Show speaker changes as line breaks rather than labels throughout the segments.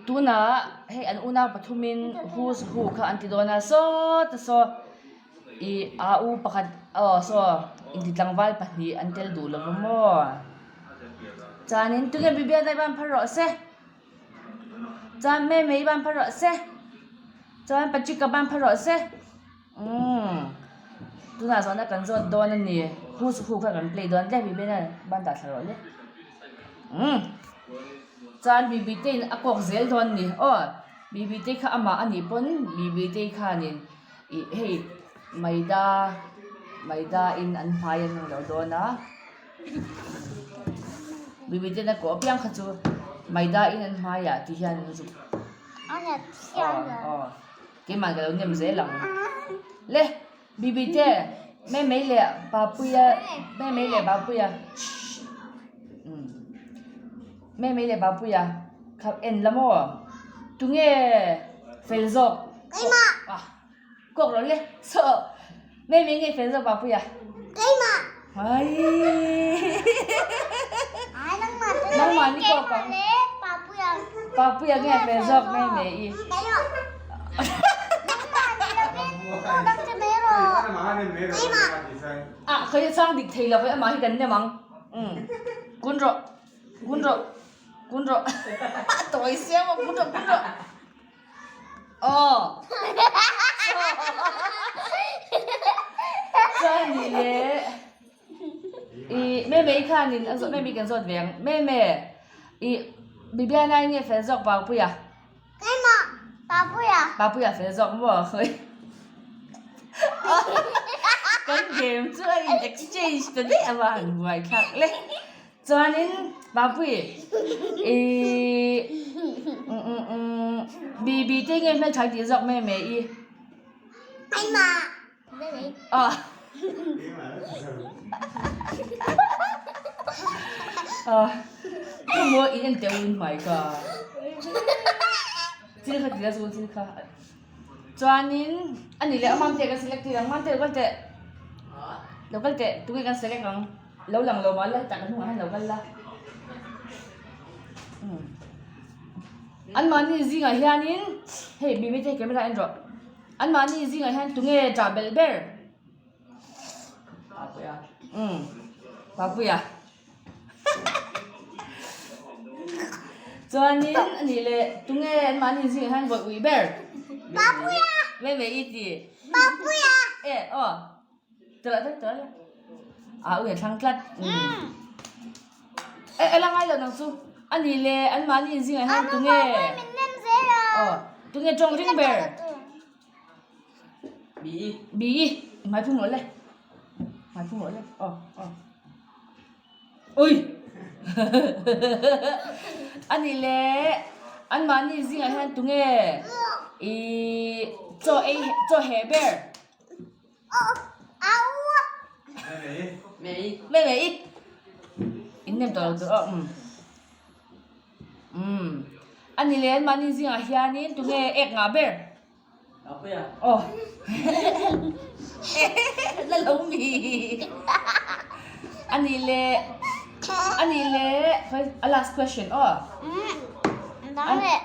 Tunah hei an unau pathumin who's who kha an ti dawn a sawta saw ih aa u pakhat aw saw inti tlangval pahnih an tel duh lo va maw chuanin tunge Bibiana i ban phar rawh se chuan Memei i ban phar rawh se chuan Patrick-a ban phar rawh se. Umm tunah zawhna kan zawt dawn a ni who's who kha kan play dawn tle Bibiana ban dah thla rawh le umm chuan Bibite in a kawk zel dawn a ni aw Bibite kha amah a nih pawn Bibite khanin ih hei maida maida in an hmai an lo dawn a Bibite in a kawh apiang kha chu maida in an hmaiah ti hian an zuk aw aw. Keimah ka lo nem zel ang. Le, Bibite, Memei leh Papuia, Memei leh Papuia, shh, umm, Memei leh Papuia kha en la maw? Tunge fel zawk?
Keimah!
Ah, kawk lo le, saw, Memei nge fel zawk Papuia?
Keimah!
Aii!
Ai, nangmah te
Nangmah ni kawk ang.
Keimah leh Papuia.
Papuia nge fel zawk Memei?
Keimah. Nangmah ni lovin aw dang che mai rawh. Keimah.
Ah, khawi a chang dik thei lo ve amah hi kan nem ang. Umm. Kun rawh. Kun rawh. Kun rawh. A tawi sia maw kun rawh kun rawh. Aw. Chuan ni le i Memei khanin a zawh Memei kan zawt ve ang. Meme i Bibiana nge fel zawk Papuia?
Keimah Papuia.
Papuia fel zawk maw? Kan game chu a in exchange ta daih a va han buai thlak le. Chuanin Papui i Bibi te nge hmeltha i tih zawk Meme i?
Keimah.
Aw. Aw. Ka maw in en teuh in hmai ka. Thil kha ti la chu thil kha. Chuanin ani leh a mamte kan select tir ang mamte lo kal teh. Lo kal teh tunge kan select ang. Lo lang lo mah la hetah ka hnungah hian lo kal la. Anmahni zingah hianin hei mimi te camera en rawh. Anmahni zingah hian tunge ṭah belh ber? Papuia. Umm Papuia. Chuanin a nih leh tunge anmahni zingah hian vawih ui ber?
Papuia.
Mei mei i ti.
Papuia.
E aw. Tawh tawh tawh la. A ui a thlang tlat. Umm. E e la ngai lo nang chu. A nih leh anmahni zingah hian tunge. Aw tunge tawng ring ber.
Bi.
Bi. Hmai phung rawh le. Hmai phung rawh le. Aw aw. Ui. A nih leh anmahni zingah hian tunge i chaw ei chaw heh ber. Mei mei i in nem tawh lo tur aw umm umm a ni leh anmahni zingah hianin tunge ek ngah ber aw la lo mi a ni leh a ni leh a last question aw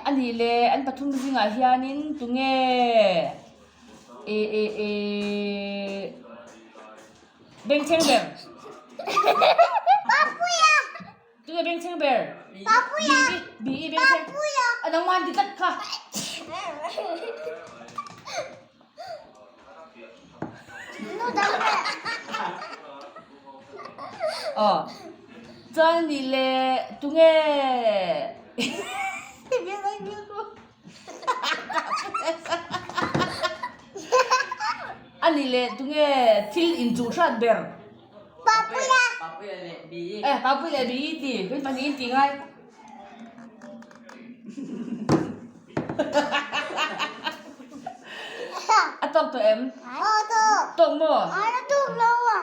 a ni leh an pathum zingah hianin tunge. E e e Bengchheng ber.
Papuia.
Tunge bengchheng ber?
Papuia.
Bi i bengchheng.
Papuia.
A nangman ti tlat kha.
Nu dang le.
Aw. Chuan ni le tunge A ni leh tunge thil inchuh hrat ber?
Papuia!
Papuia leh Bi.
Eh, Papuia leh Bi i ti. Kei pahnih in ti ngai. A tawk tawh em?
A tawk.
Tawk maw?
A la tawk lo a.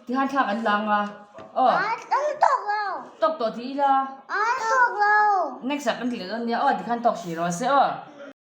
Tihan thlak an lang a. Aw.
A la tawk lo.
Tawk tawh ti ila.
A la tawk lo.
Next ah kan ti leh dawn nia. Aw tikhan tawk hrih rawh se aw.